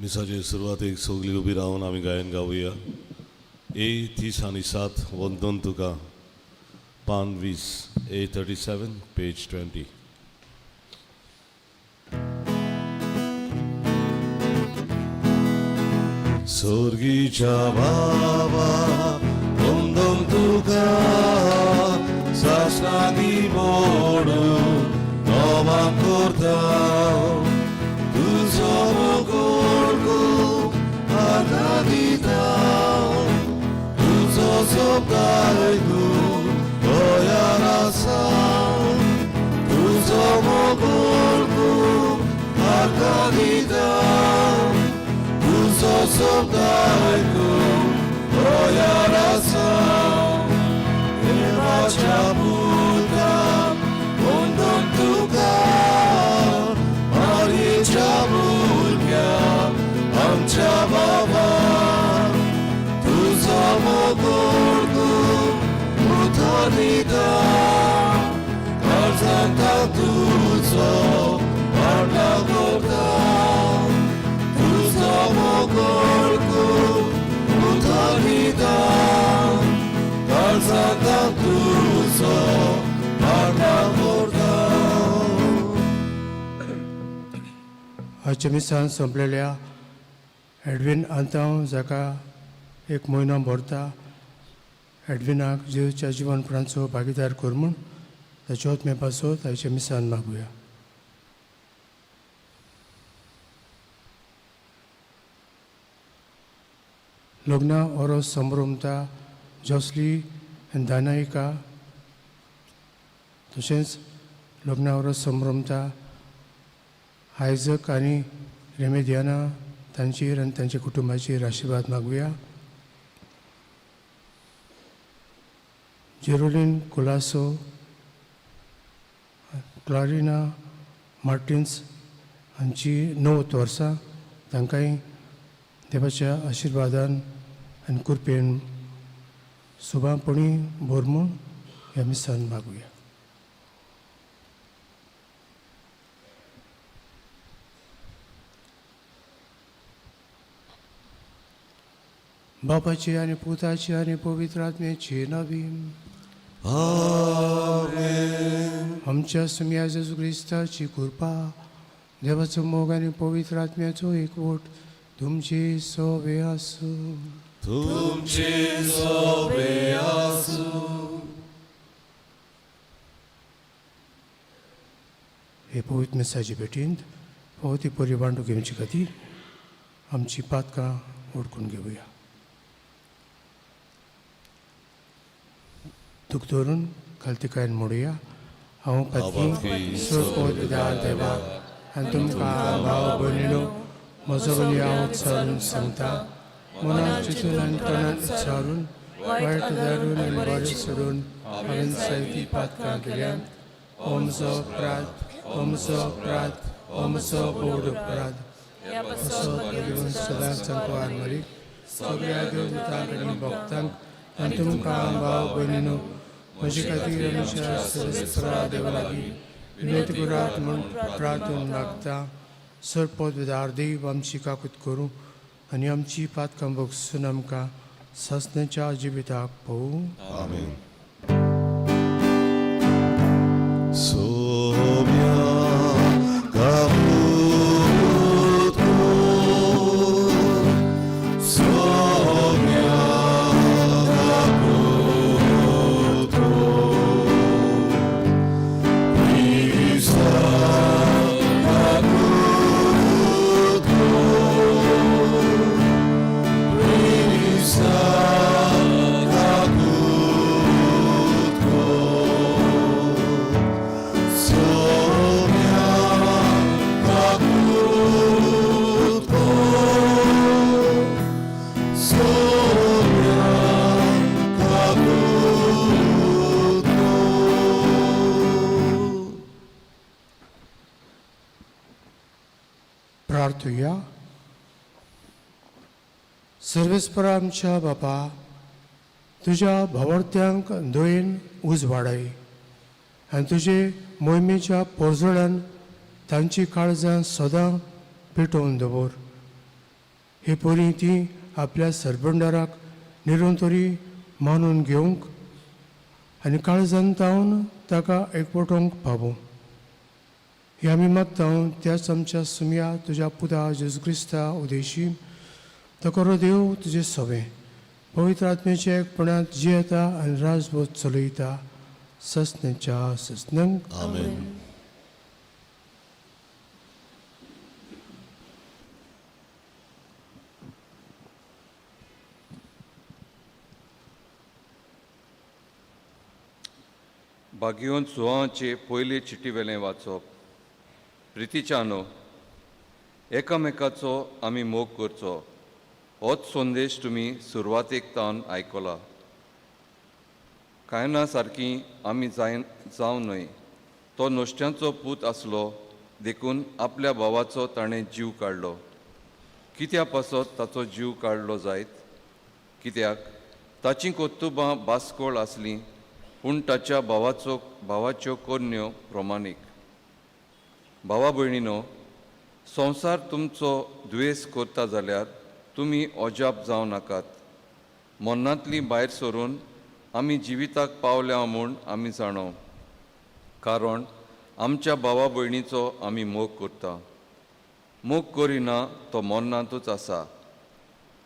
मिसाचे सुरवातेक सगळीं उबी रावन आमी गायन गावया. ए 30 आनी 7 वंदन तुका, पान 20, ए 37 पेज 20. स्वर्गीच्या बाबा वंदन तुका, सासणाची मोडून नोमा करता, तुजो मोगोळ आतां दिता, तुजो शब्द आयकून तयार आसा, तुजो मोगोळ आतां दिता, तुजो शब्द आयकून तयार आसा. देवाच्या पुता वंदन तुका, मारयेच्या भुरग्या आमच्या बाबा, तुजो मोगोळ उठो दिता, काळजांत तुजो वाडला करता, तुजो मोगोळ उठो दिता, काळजांत तुजो वाडला करता. आजच्या मिसान सोंपलेल्या एडवीन आंतांव जाका एक म्हयनो भरता, एडविनाक जेजूच्या जिवनपणाचो भागीदार कर म्हूण ताच्या आत्मे पासत आयच्या मिसान मागुया. लग्ना ओरोस संभ्रमता जोसली आनी दानायिका, तशेंच लग्ना ओरोस संभ्रमता आयजक आनी रेमेदियाना तांचेर आनी तांच्या कुटुंबाचेर आशिर्वाद मागुया. जेरोलीन कुलासो, क्लारिना मार्टिन्स हांची 90 वर्सां, तांकांय देवाच्या आशिर्वादान आनी कृपेन सुभापणी भर म्हूण ह्या मिसान मागुया. बापाची आनी पुताची आनी पवित्र आत्म्याची नवी. आमेन. आमच्या सुम्या जेजू क्रिस्ताची कृपा, देवाचो मोग आनी पवित्र आत्म्याचो एकवट तुमची सोबे आसूं. तुमचे सोबे आसूं. हे पवित्र मिसाचे भेटींत फावो ती परी बांडू घेवचे खातीर आमची पातकां ओडकून घेवया. दुख धरून खालतीकायन मोडुया. हांव पातकी सर्व देवा आनी तुमकां भाव भयणीनो म्हजो बली हांव उत्सारून सांगता, मनात चिंतून आनी तणान उत्सारून वायट दारून आनी बरें सोडून हांवें जायतीं पातकां केल्यात. हो म्हजो अपराध, हो म्हजो अपराध, हो म्हजो व्हड अपराध. असो घेवन सदांच संकवार मरीक सगळ्या देवदूतांक आनी भक्तांक आनी तुमकां भाव भयणीनो म्हजे खातीर आमच्या सर्वेस्परा देवा लागीं विनंती करात म्हूण प्रार्थून मागता. सरपद विदार देव आमची काकूत करूं आनी आमची पातकां भोगसून आमकां सासणाच्या जिविताक पळोवं. आमेन. सोम्या काबूत कर, सोम्या काबूत कर, क्रिस्ता काबूत कर, क्रिस्ता काबूत कर, सोम्या काबूत कर, सोम्या काबूत कर. प्रार्थुया. सर्वेस्परा आमच्या बापा, तुज्या भावार्थ्यांक दयेन उजवाडाय आनी तुजे मोहिमेच्या पोरजोळान तांची काळजां सदां पेटोवन दवर. हे परी ती आपल्या सरबंडाराक निरंतरी मानून घेवंक आनी काळजान तावन ताका एकवटोवंक पावूं. हे आमी मागता त्याच आमच्या सुमया तुज्या पुता जेजू क्रिस्ता उदेशी तो देव तुजें सवें पवित्र आत्म्याच्या एकपणांत जियेता आनी राजवत चलयता ससनेच्या ससनंक. आमेन. बागियोन सुवाचे पयले चिटीवेलें वाचप. प्रितीच्यानो, एकामेकाचो आमी मोग करचो होच संदेश तुमी सुरवातेक तावन आयकला. कांय सारकी आमी जावं न्हय. तो नुस्त्यांचो पूत आसलो देखून आपल्या भावाचो ताणें जीव काडलो. कित्या पासत ताचो जीव काडलो जायत? कित्याक ताचीं कर्तुबां बास्कोळ आसलीं, पूण ताच्या भावाच्यो करण्यो प्रमाणीक. भावा भयणीनो, संवसार तुमचो द्वेस करता जाल्यार तुमी अजाप जावं नाकात. मरणांतलीं भायर सरून आमी जिविताक पावल्या म्हूण आमी जाणो, कारण आमच्या भावा भयणीचो आमी मोग करता. मोग करिना तो मरणांतूच आसा.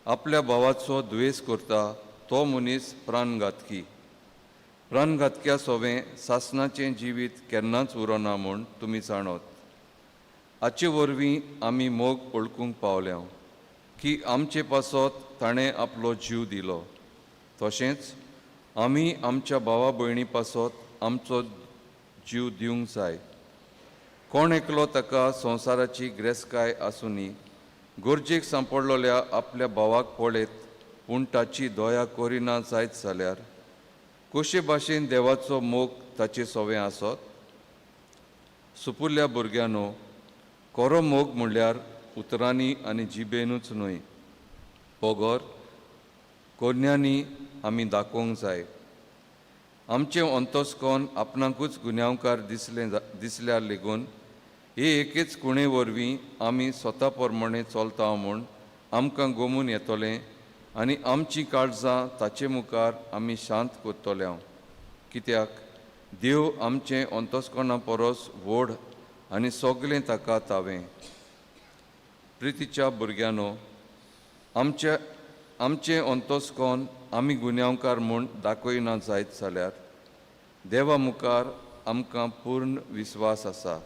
आपल्या भावाचो द्वेस करता तो मनीस प्राणघातकी. प्राणघातक्या सोवें सासणाचें जिवीत केन्नाच उरना म्हूण तुमी जाणत. हाचे वरवीं आमी मोग वळखूंक पावल्या की आमचे पासत ताणें आपलो जीव दिलो. तशेंच आमी आमच्या भावा भयणी पासत आमचो जीव दिवंक जाय. कोण एकलो ताका संवसाराची ग्रेसकाय आसुनी गरजेक सांपडलेल्या आपल्या भावाक पळयत पूण ताची दया करिना जायत जाल्यार कशे भाशेन देवाचो मोग ताचे सोवें आसत? सुपुल्ल्या भुरग्यांनो, खरो मोग म्हणल्यार उतरांनी आनी जिबेनूच न्हय, बगर कोन्यांनी आमी दाखोवंक जाय. आमचें अंतस्कोन आपणाकूच गुन्यांवकार दिसल्यार लेगून हे एकेच कुणे वरवीं आमी स्वता प्रमाणे चलता म्हूण आमकां गोमून येतलें आनी आमचीं काळजां ताचे मुखार आमी शांत करतले. कित्याक देव आमचें अंतस्कोना परस व्हड आनी सगलें ताका तावें. प्रितीच्या भुरग्यांनो, आमचें अंतस्कोन आमी गुन्यांवकार म्हूण दाखयना जायत जाल्यार देवा मुखार आमकां पूर्ण विस्वास आसा.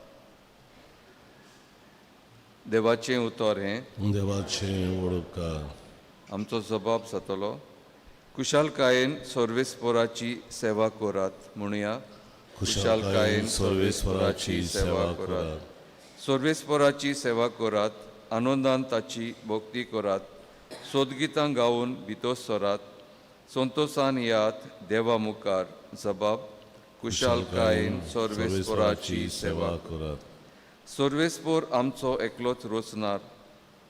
देवाचें उतर हें. देवाचें वडपकार. आमचो जबाब जातलो. कुशालकायेन सर्वेस्पोराची सेवा करात म्हणुया. कुशालकायेन सर्वेस्पराची सेवा करात. सर्वेस्पराची सेवा करात, आनंदान ताची भक्ती करात, सोदगितां गावन भितर सरात, संतोसान यात देवा मुखार. जबाब कुशालकायेन सर्वेस्पराची सेवा करात. सर्वेस्पोर आमचो एकलोच रोचणार,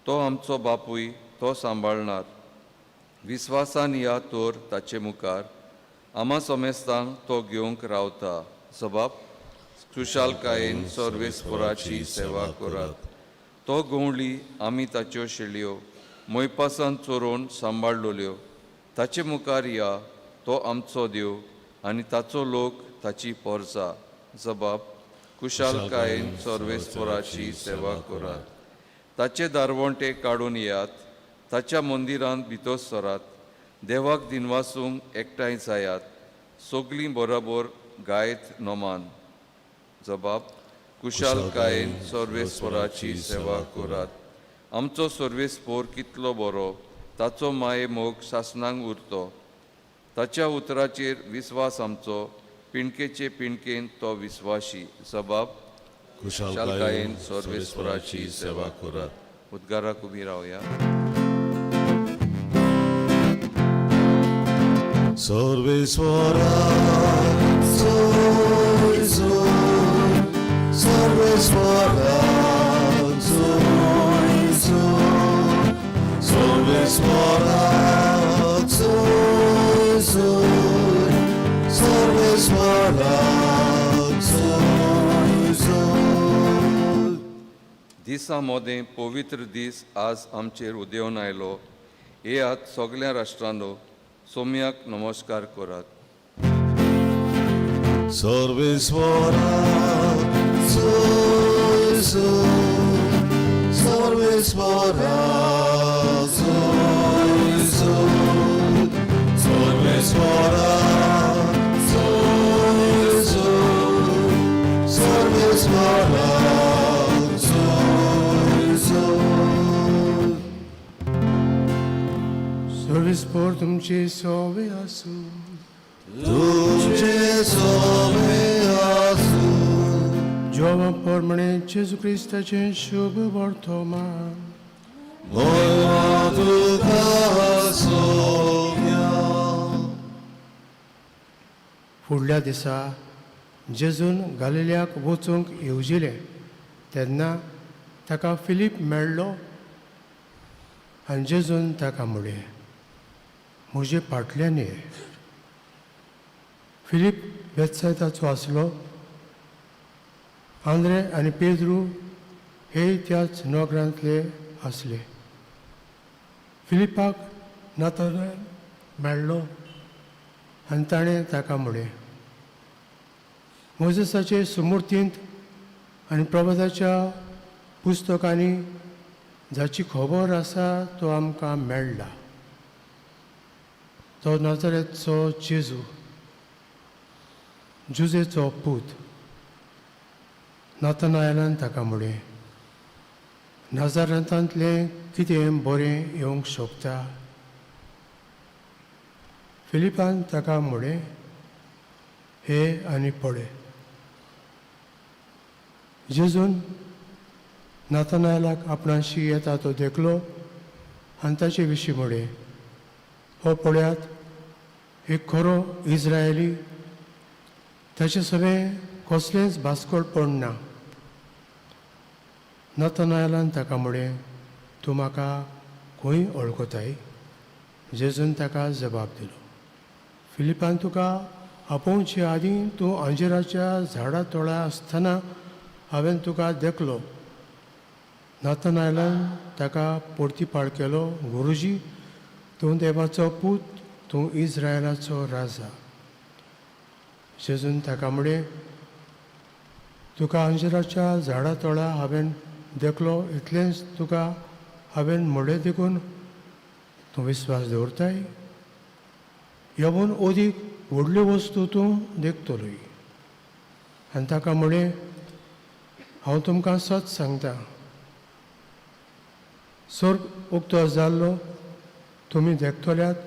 तो आमचो बापूय, तो सांबाळणार. विस्वासान या तर ताचे मुखार आमा समेस्तांक तो घेवंक रावता. जबाब खुशालकायेन सर्वेस्पोराची सेवा करात. तो गंवळी आमी ताच्यो शेळयो मोयपासान चोरोवन सांबाळलोल्यो. ताचे मुखार या, तो आमचो देव आनी ताचो लोक ताची पोरसा. जबाब कुशालकायेन सर्वेस्पोराची सेवा करात. ताचे दारवंटे काडून येयात, ताच्या मंदिरांत भितर सरात, देवाक दिनवासूंक एकठांय जायात, सगलीं बरोबर गायत नोमान. जबाब कुशालकायेन सर्वेस्पोराची सेवा करात. आमचो सर्वेस्पोर कितलो बरो, ताचो माये मोग सासणांक उरतो. ताच्या उतराचेर विस्वास आमचो, पिणकेचे पिणकेन तो विस्वाशी. जबाब कुशालकायेन सर्वेस्पराची सेवा करात. उद्गाराक उबी रावया. सर्वेस्वरा सोय सोय, सर्वेस्वरा सोय सोय, सर्वेस्वरा सोय सोय, सर्वेस्वरा सोय सोय. दीस दिसां मोदें पवित्र दीस आज आमचेर उदेवन आयलो. येयात सगल्या राष्ट्रांनो, सोम्याक नमस्कार करात. सर्वेस्वरा सोय, सर्वेस्वरा सोय, सर्वेस्वरा सोय, सर्वेस्वरा सोय. सर्वेस्पोर तुमचे सोवे आसूं. तुमचे सोवे आसूं. जोवा प्रमाणे जेजू क्रिस्ताचें शुभ वर्तमान. मोरा तुका सोम्या. फुडल्या दिसा जेजून गालिल्याक वचूंक येवजिलें तेन्ना ताका फिलीप मेळ्ळो आनी जेजून ताका म्हणलें, म्हजे फाटल्यान ये. फिलीप बेतसायताचो आसलो. आंद्रे आनी पेद्रू हे त्याच नगरांतले आसले. फिलिपाक नातनाएल मेळ्ळो आनी ताणें ताका म्हणलें, मोजेसाचे सुमुर्तींत आनी प्रबोधाच्या पुस्तकांनी जाची खबर आसा तो आमकां मेळ्ळा, तो नाजरेतचो जेजू, जुजेचो पूत. नातनाएलान ताका म्हणलें, नाजारांतलें कितें बरें येवंक शकता? फिलिपान ताका म्हणलें, हे आनी पळय. जेजून नातनाएलाक आपणाशी येता तो देखलो आनी ताचे विशीं म्हणलें, हो पळयात, एक खरो इस्रायली, ताचें सगळें कसलेंच भास्कोडपण ना. नातनाएलान ताका म्हणलें, तूं म्हाका खंय वळखताय? जेजून ताका जबाब दिलो, फिलिपान तुका आपोवचे आदीं तूं अंजिराच्या झाडा तोळा आसतना हांवें तुका देखलो. नातनाएलान ताका परतीपाळ केलो, गुरुजी, तूं देवाचो पूत, तूं इस्रायलाचो राजा. जेजून ताका म्हणलें, तुका अंजिराच्या झाडा तोळा हांवें देखलो इतलेंच तुका हांवें म्हणलें देखून तूं विस्वास दवरताय? येवन अदीक व्हडल्यो वस्तू तूं देखतलोय. आनी ताका म्हणलें, हांव तुमकां सत सांगता, स्वर्ग उक्तो जाल्लो तुमी देखतल्यात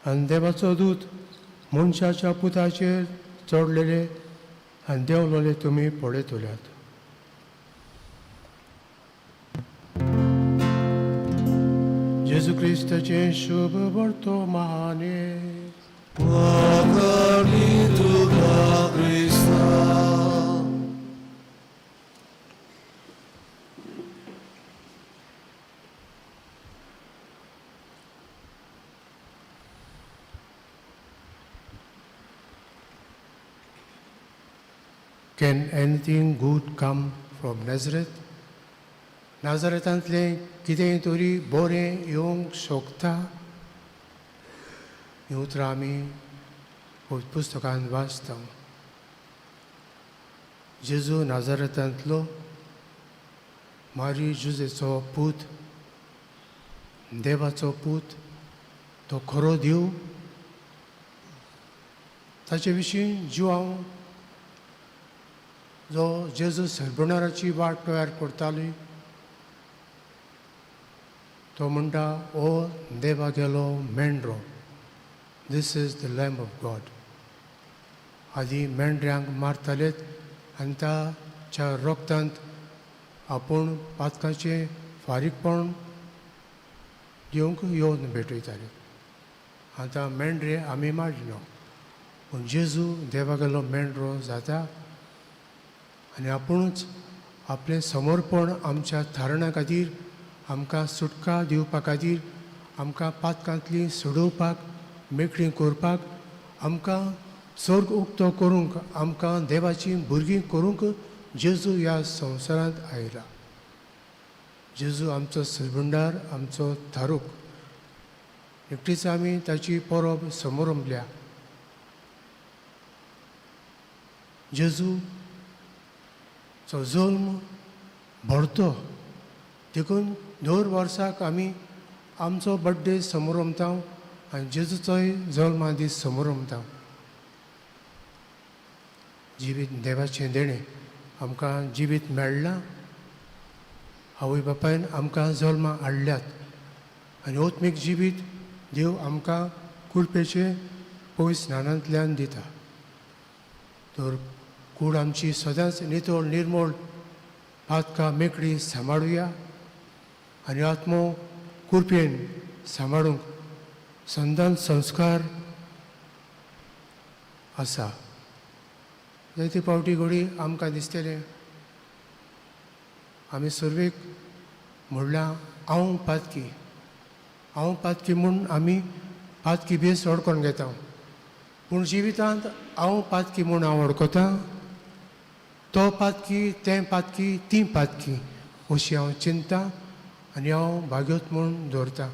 आनी देवाचो दूत मनशाच्या पुताचेर चडलेले आनी देंवलेले तुमी पळयतल्यात. जेजू क्रिस्ताचें शुभ वर्तमान. तुका क्रिस्ता. Can anything good come from Nazareth? नाझरेतांतलें कितेंय तरी बरें येवंक शकता? हीं उतरां आमी पुस्तकांत वाचता. जेजू नाझरेतांतलो मारी जुजेचो पूत, देवाचो पूत, तो खरो देव. ताचे विशीं जुआंव जो जेजू सरबणाराची वाट तयार करताली तो म्हणटा, ओ देवा गेलो मेंढरो, this is the lamb of God. आदी मेंढऱ्यांक मारतालेत आनी ताच्या रोगतांत आपूण पातकाचें फारीकपण घेवंक येवन भेटयताले. आतां मेंढरे आमी मारिना, पूण जेजू देवा गेलो मेंढरो जाता आनी आपुणूच आपलें समर्पण आमच्या थारणा खातीर, आमकां सुटका दिवपा खातीर, आमकां पातकांतली सोडोवपाक, मेकळी करपाक, आमकां स्वर्ग उक्तो करूंक, आमकां देवाचीं भुरगीं करूंक जेजू ह्या संवसारांत आयला. जेजू आमचो सरबंडार, आमचो थारूक. निकतीच आमी ताची परब समरंभल्या. जेजूचो जल्म भरतो देखून दर वर्साक आमी आमचो बड्डे समरंभता आनी जेजूचोय जल्मा दीस समरंभता. जिवीत देवाचें देणें, आमकां जिवीत मेळ्ळां, आवय बापायन आमकां जल्मा हाडल्यात आनी आत्मीक जिवीत देव आमकां कुळपेचे पयस स्नानांतल्यान दिता. तर कूड आमची सदांच नितळ निर्मळ पातकां मेकळी सांबाळुया आनी आत्मो कुरपेन सांबाळूंक संदान संस्कार आसा. जायते फावटी घोडी आमकां दिसतलें आमी सुरवेक म्हणल्यार हांव पातकी, हांव पातकी म्हूण आमी पातकी बेस वळखून घेता. पूण जिवितांत हांव पातकी म्हूण हांव वळखता, तो पातकी, तें पातकी, ती पातकी अशी हांव चिंता आनी हांव भाग्योत म्हूण दवरता.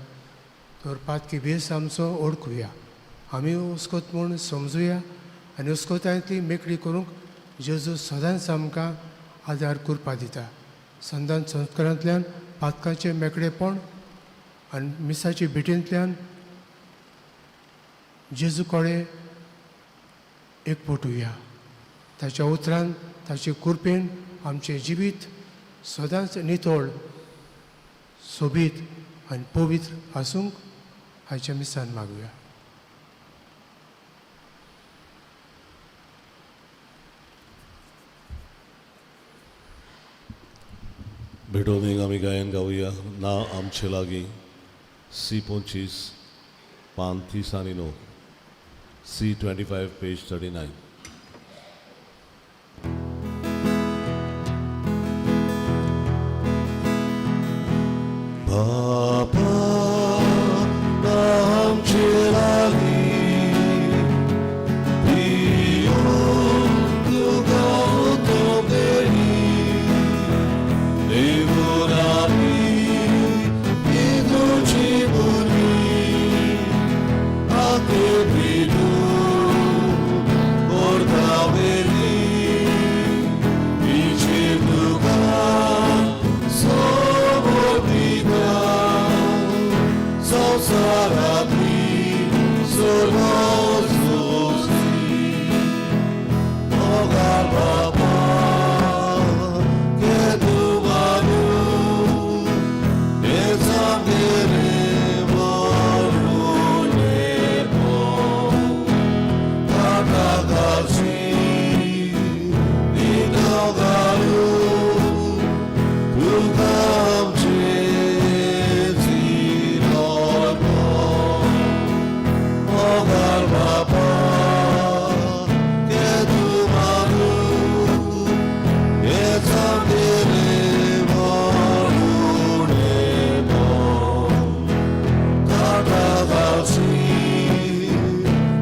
तर पातकी भेस आमचो वळखुया, आमी उस्कोत म्हूण समजुया आनी उस्कोतांतली मेकळी करूंक जेजू सदांच आमकां आदार करपा दिता. संदान संस्कारांतल्यान पातकाचें मेकळेपण आनी मिसाचे भेटींतल्यान जेजू कडेन एकवटुया. ताच्या उतरान, ताचे कृपेन आमचें जिवीत सदांच नितळ, सोबीत आनी पवित्र आसूंक हाच्या मिसान मागुया. भेटवणीक आमी गायन गावया ना आमचे लागीं सी 25 पान 30 आनी 9, सी 25 पेज 39. बापा आमचे लागीं दिवन तुका उतम देणी, देवून आमी तुजी भुरगीं, आते पितू करता वेली, तिचे तुका समर्पिता, संवसारांतली सर्व सोंसली. मोगाळ बापा, के तूं मानू, हें सामकें व्हरून काटा घालशी, नितळ घालू, तुका आमचें जिरप. मोगाळ बापा, के तूं मानू, हें सामकें व्हरून काटा घालशी,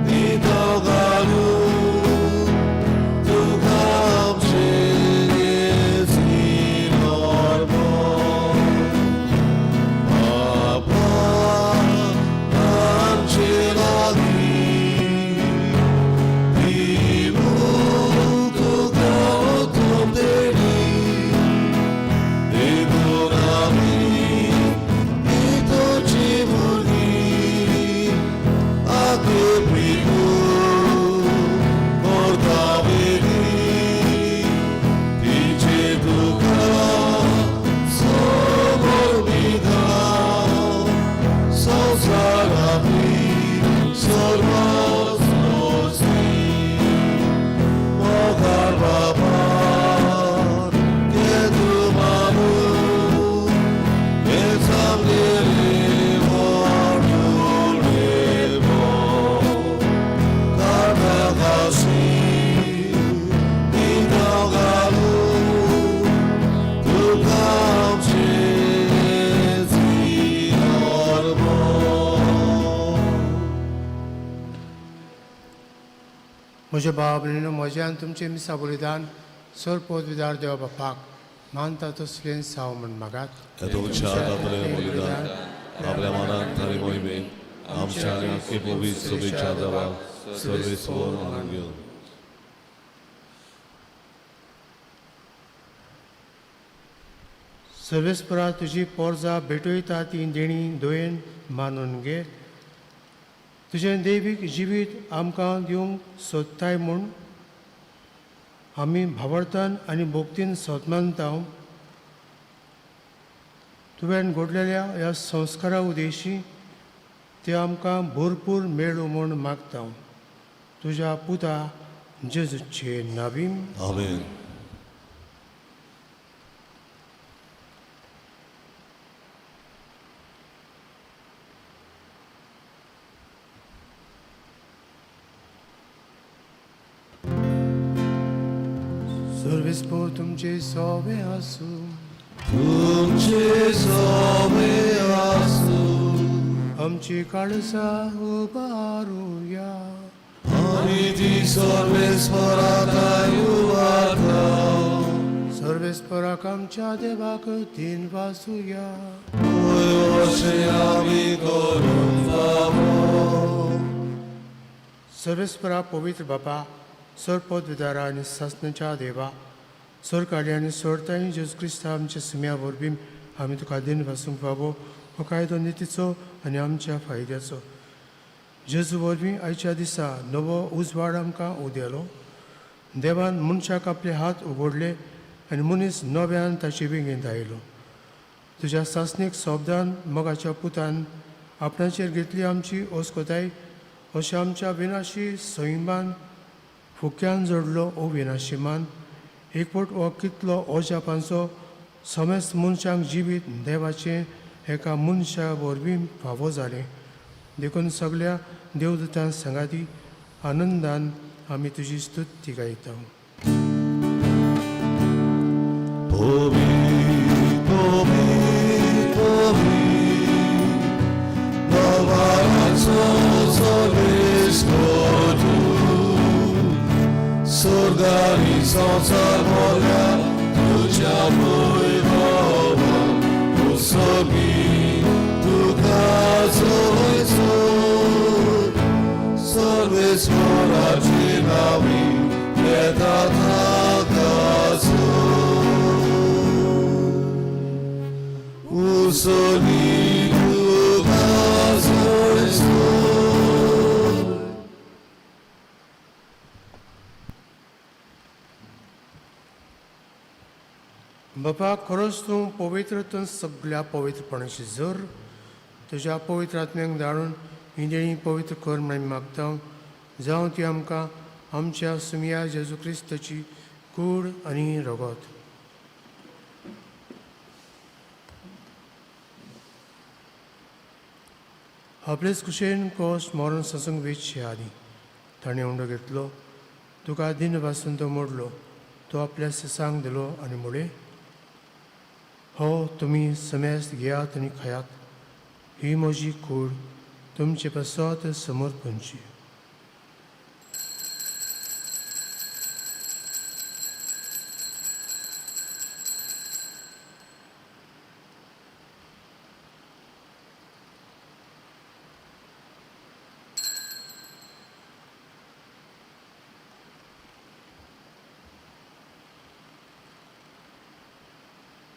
नितळ घालू, तुका आमचें जिरप. बापा आमचे लागीं दिवन तुका उतम देणी, देखून आमी तुजी भुरगीं, आगे पितू करता वेली, तिचे तुका समर्पिता, संवसारांतली सर्व सोंसली. मोगाळ बापा, के तूं मानू, हें सामकें व्हरून काटा घालशी, नितळ घालू, तुका आमचें जिरप. म्हज्या भाव भयणीनो, म्हजें आनी तुमचें मिसा बलिदान सर पदवीदार देवा बापाक मानता तसलें साव म्हण मागात. तुमच्या हातांतलें बलिदान आपल्या मनात आनी मोहिमेन आमच्या आनी आख्खे पवित्र सभेच्या देवाक सर्वेस्पर मानून घेवन. सर्वेस्परा तुजी पोरजा भेटयता ती देणी दयेन मानून घे. तुजें दैवीक जिवीत आमकां दिवंक सोदताय म्हूण आमी भावार्थान आनी भोक्तीन सोदमानता. तुवें घडलेल्या ह्या संस्कारा उदेशी ते आमकां भरपूर मेळूं म्हूण मागता. तुज्या पुता जेजूचे नावीम. आमेन. सर्वेस्पर तुमचे सोबे आसूं. तुमचे सोबे आसूं. आमची काळसा उबारुया. आमी ती सर्वेस्पराक उबारता. सर्वेस्पराक आमच्या देवाक दिन वासुया. अशें आमी करूंक फावो. सर्वेस्परा पवित्र बापा, सर पदविदारा आनी सासणाच्या देवा, सरकारी आनी सोडताय जेजू क्रिस्ता आमच्या सुम्या वरवीं आमी तुका दिन वासूंक फावो हो कायदो नितीचो आनी आमच्या फायद्याचो. जेजू वरवीं आयच्या दिसा नवो उजवाड आमकां उदेलो. देवान मनशाक आपले हात उगडले आनी मनीस नव्यान ताचे वेंगेंत आयलो. तुज्या सासणीक सोबदान मोगाच्या पुतान आपणाचेर घेतली आमची ओस्कोताय अशें आमच्या विनाशी सैमान फुक्यान जोडलो अविनाशी मान. एकवट हो कितलो अजापांचो समेस्त मनशांक जिवीत देवाचें एका मनशा वरवीं फावो जालें. देखून सगल्या देवदूतां सांगाती आनंदान आमी तुजी स्तुती गायता. स्वर्गानी संवसार भरल्या तुज्या वैभवान उसोगी तुका जोयसोर सर्वेस्पराचे नावी येता थाकासो उसोगी तुका जोयसोर. बापा, खरोच तूं पवित्र, तूं सगल्या पवित्रपणाची जर तुज्या पवित्र आत्म्यांक धाडून ही देणी पवित्र कर म्हण मागता. जावं ती आमकां आमच्या सुमया जेजू क्रिस्ताची कूड आनी रगत. आपलेच कुशेन कोस मरण ससंग वेचचे आदीं ताणें उंडो घेतलो, तुका दिन भासून तो मोडलो, तो आपल्या ससांक दिलो आनी म्हणलें, हो तुमी समेस्त घेयात आनी खायात, ही म्हजी कूड तुमचे पासत समर्पणची.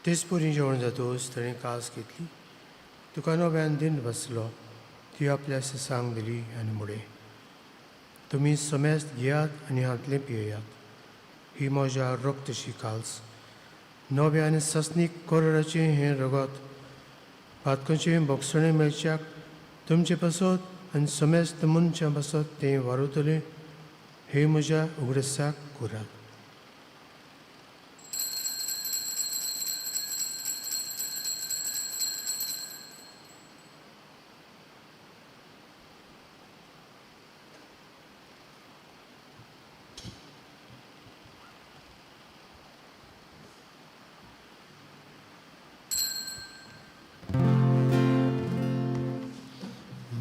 तेच परी जेवण जातकच ताणें कास घेतली, तुका नव्यान दिन बसलो, ती आपल्या ससांक दिली आनी म्हणलें, तुमी समेस्त घेयात आनी हांतलें पियेयात, ही म्हज्या रक्तशी काल्स, नव्या आनी ससनीक करोडाचें हें रगत पातकांचें भोगसणें मेळच्याक तुमचे पासत आनी समेस्त मनशां पासत तें वारवतलें, हे म्हज्या उगडसाक करात.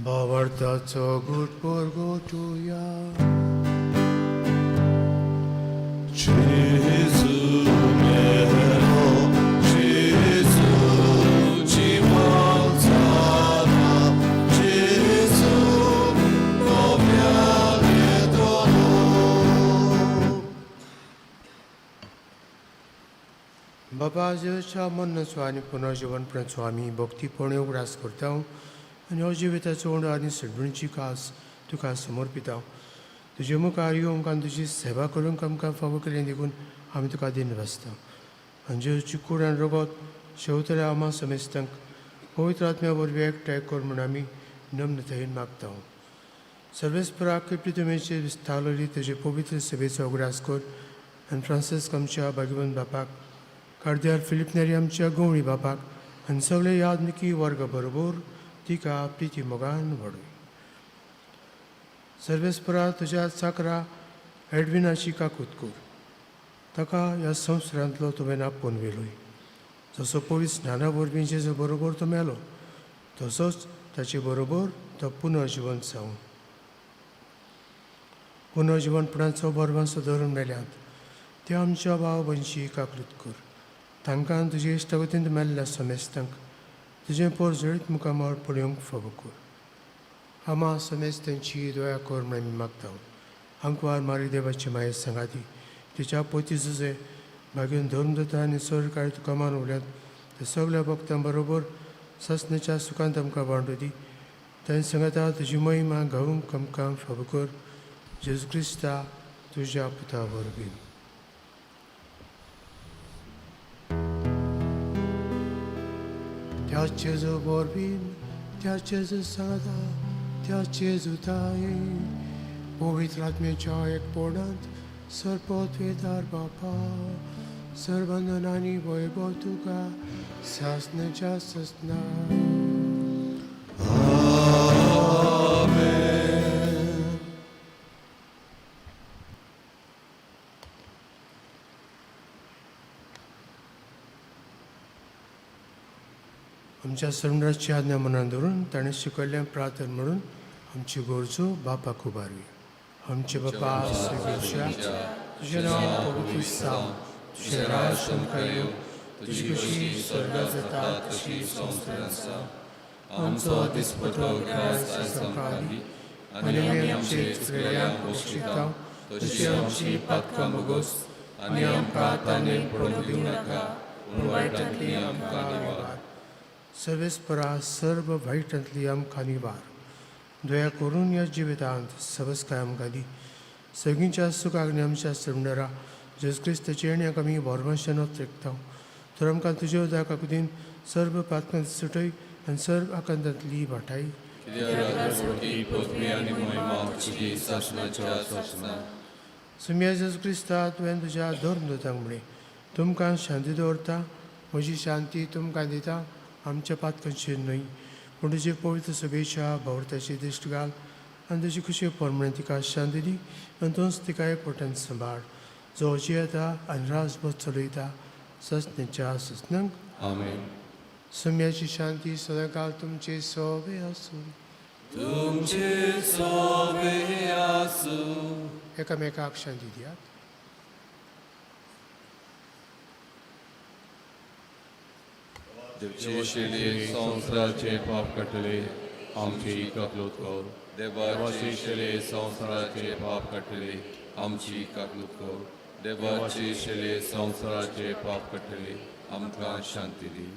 भावार्थाचो गूट परगटुया. जेजू मेरो बाबा जेजूच्या मरणाचो आनी पुनर्जिवनपणाचो आमी भक्तीपणे उगडास करता आनी हो जिविताचो उणो आनी सडवणीची कास तुका समर्पिता. तुजे मुखार येवंक आनी तुजी सेवा करूंक आमकां फावो केली देखून आमी तुका दिन वाचता. आनी जेजूची कूड आनी रगत शेवतल्या आमा समेस्तांक पवित्र आत्म्या वरवीं एकठांय कर म्हूण आमी नम्रतायेन मागता. सर्वेस्पराक प्रितमेचे विस्तारली तुजे पवित्र सेवेचो उगडास कर आनी फ्रांसिस्क आमच्या भाग्यवंत बापाक, कार्द्यार फिलीप नेरी आमच्या गवळी बापाक आनी सगळे यादनिकी वर्ग बरोबर तिका प्रिती मोगान व्हडय. सर्वेस्परा तुज्या चाकरा एडविनाची काकूत कर, ताका ह्या संवसारांतलो तुवें आपोवन व्हेलोय. जसो पवित्र स्नाना वरवीं जेजू बरोबर तो मेलो तसोच ताचे बरोबर तो पुनर्जिवंत जावं. पुनर्जिवनपणाचो बरवांसो धरून मेल्यात ते आमच्या भाव भयणीची काकूत कर. तांकां तुजे इश्टागतींत मेल्ल्या समेस्तांक तुजें पोरजळीत मुखामळ पळोवंक फावो कर. आमा समेस्तांची दया कर म्हूण आमी मागता. आंकवार मारी देवाची माये सांगाती तिच्या पोती जुजे भाग्यून धर्मदत्ता आनी सरकार तुका मान उरल्यात ते सगळ्या भक्तां बरोबर ससनेच्या सुखांत आमकां वांटू दी. तांचे सांगाता तुजी महिमा गावूंक आमकां फावो कर. जेजू क्रिस्ता तुज्या पुता वरवीं. त्या जेजू वरवीं, त्या जेजू सांगाता, त्या जेजू ताई पवित्र आत्म्याच्या एकपणांत सर्वत्वेदार बापा सर्वंदनानी वैभव तुका सासनाच्या ससना. आमच्या सर्वराची आज्ञा मनान धरून ताणें शिकयल्लें प्रार्थन म्हणून आमची गरजो बापाक उबारुया. आमचे बापा सगळ्या तुजें नांव पवित्र जावं, तुजें राज आमकां येवं, तुजी खुशी स्वर्गात जाता तशी संवसारांत जावं. आमचो दिसपटो ग्रास आयज आमकां दी आनी आमी आमचे चुकलेल्यांक बक्षिता तशी आमची पातकां भोगोस आनी आमकां ताणें पडूंक दिवं नाका, पूण वायटांतली आमकां निवार. सर्वेस्परा सर्व वायटांतली आमकां निवार. दया करून ह्या जिवितांत सबस्काय आमकां दी. सगळींच्या सुखाक आनी आमच्या सरंडरा जेजू क्रिस्ताचे येण्याक आमी भरवंशान त्रेकता. तर आमकां तुज्या उदका काकुतीन सर्व पातकां सुटय आनी सर्व आकांतांतली वाटाय. सुम्या जेजू क्रिस्ता तुवें तुज्या धर्मदूतांक म्हळें, तुमकां शांती दवरता, म्हजी शांती तुमकां दिता, आमच्या पातकांचेर न्हय पूण तुजे पवित्र सभेच्या भावर्थाची दिश्ट घाल आनी तुजी खुशी प्रमाणे तिका शांती दी आनी तूंच तिका एकवटान सांबाळ, जो जियेता आनी राजभर चलयता ससनेच्या ससनांक. आमेन. सुम्याची शांती सदांकाळ तुमचे सोबे आसूं. तुमचे सोबे आसूं. एकामेकाक शांती दियात. देवचे शेले संवसाराचे पाप काडटले आमची काकलूत कर. देवाचे शेले संवसाराचे पाप काडटले आमची काकलूत कर. देवाचे शेले संवसाराचे पाप काडटले आमकां शांती दी.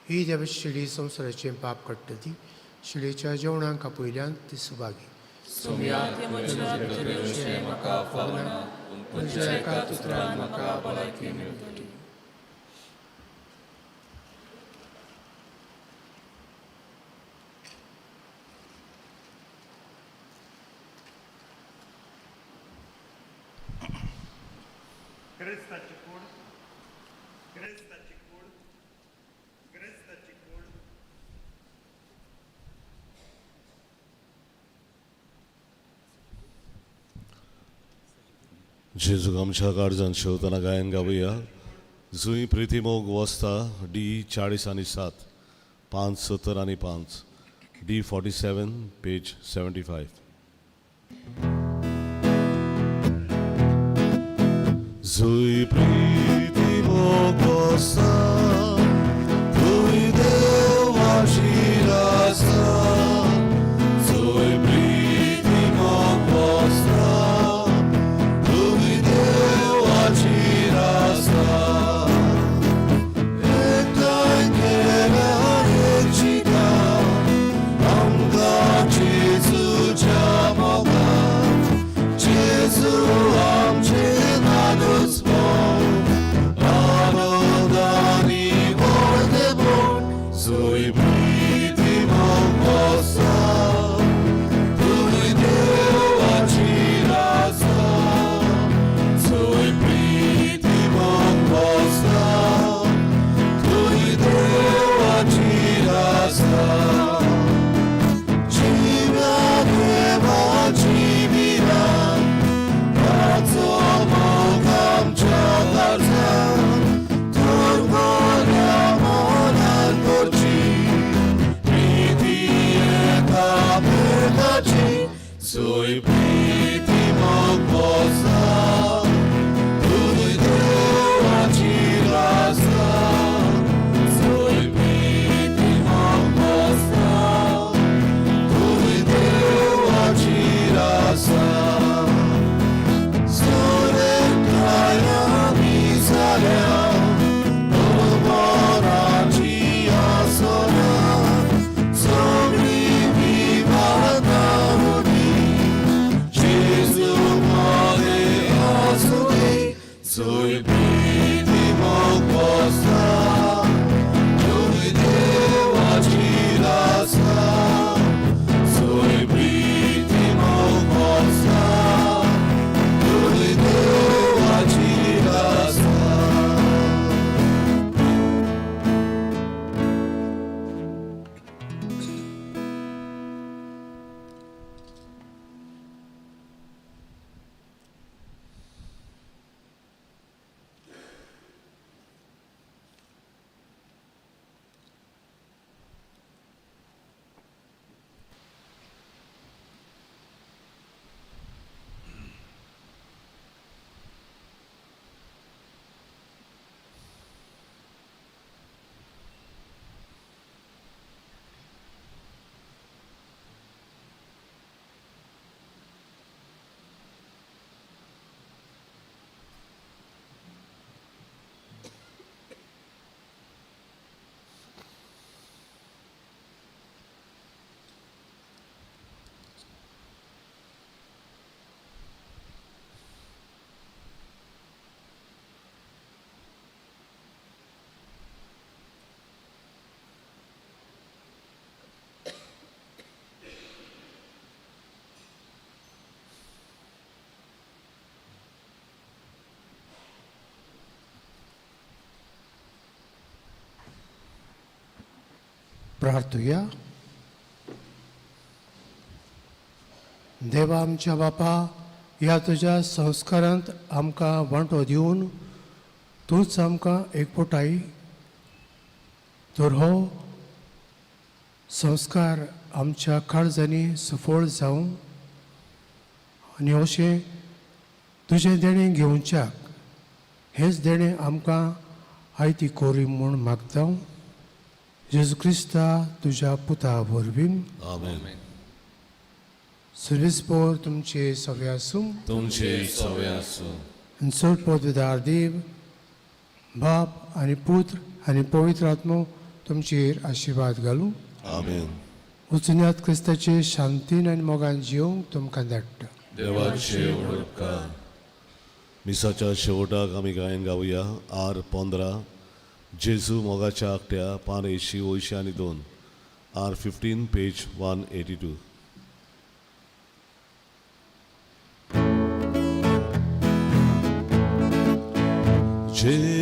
ही देवाची शिडी संवसाराचें पाप काडटा ती शिडीच्या जेवणाक आपयल्यान ती सुभागी. म्हाका फावना, पूण तुज्या एका उतरान म्हाका भलायकी मेळटली. क्रिस्ताची कूड, क्रिस्ताची कूड, क्रिस्ताची कूड. जेजूक आमच्या काळजान शेवतना गायन गावया. जुंय प्रिती मोग वसता डी 40 आनी 7, 5 70 आनी 5, डी 47 पेज 75. Zui priti mogosa, tui deva shirasa. Zui priti mogosa, tui deva shirasa. Ektai kera echita, amga Jesu jamoga, Jesu amche nanusmo, anodani vordebon, zui priti mogosa, tui deva chirasa, zui priti mogosa, tui deva chirasa. Jivya deva jivira, tazo mogam chagarza, turgolya monan korchi, priti eka megachi, zui priti mogosa, tui deva chirasa, zui priti mogosa, tui deva chirasa. Sorekaya misalya, tomarachi asana, sogri vivanahudi, Jesu mare asudi, zui priti mogosa, tui deva chirasa, zui priti mogosa, tui deva chirasa. प्रार्थुया. देवा आमच्या बापा, ह्या तुज्या संस्कारांत आमकां वांटो दिवन तूंच आमकां एकवटाय, तर हो संस्कार आमच्या काळजांनी सफळ जावं आनी अशें तुजें देणें घेवच्याक हेंच देणें आमकां आयती कोरी म्हूण मागता, जेजू क्रिस्ता तुज्या पुता वरवीं. आमेन. सर्वीस पोर तुमचे सगळे आसूं. तुमचे सवे आसूं. आनी चड पदवीदार देव बाप आनी पुत्र आनी पवित्र आत्मो तुमचेर आशिर्वाद घालूं. आमेन. वचुन्यात क्रिस्ताचे शांतीन आनी मोगान जिवंक तुमकां धाडटा. देवाचे उपकार. मिसाच्या शेवटाक आमी गायन गावया आर 15, जेजू मोगाच्या आकट्या, पान 182, आर 15 पेज 182. जेजू.